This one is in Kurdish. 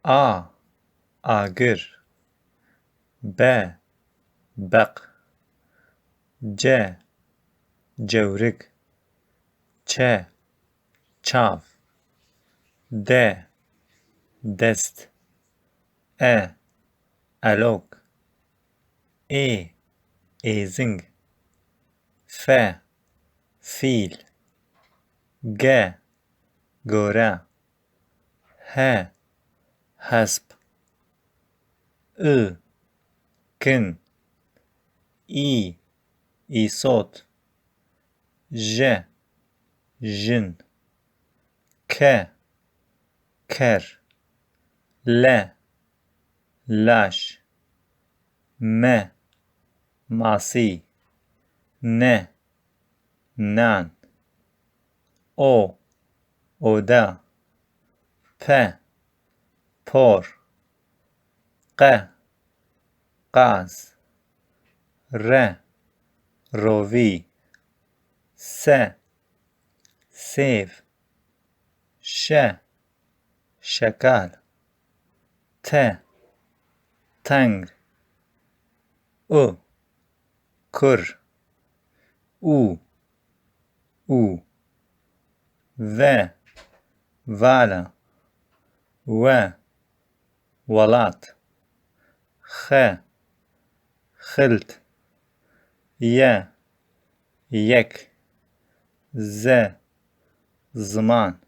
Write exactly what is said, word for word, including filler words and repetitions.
A, agir. B, beq. C, cewrik. Ç, çav. D, dest. E, elok. Ê, êzing. F, fîl. G, gore. H, hesp. I, kin. Î, îsot. J, jin. K, ker. L, laş. M, masî. N, nan. O, oda. P, por. Q, qaz. R, rovî. S, sêv. Ş, şekal. T, teng. U, kur. Û, û. V, vala. We, welat. X, xilt. Y, yek. Z, ziman.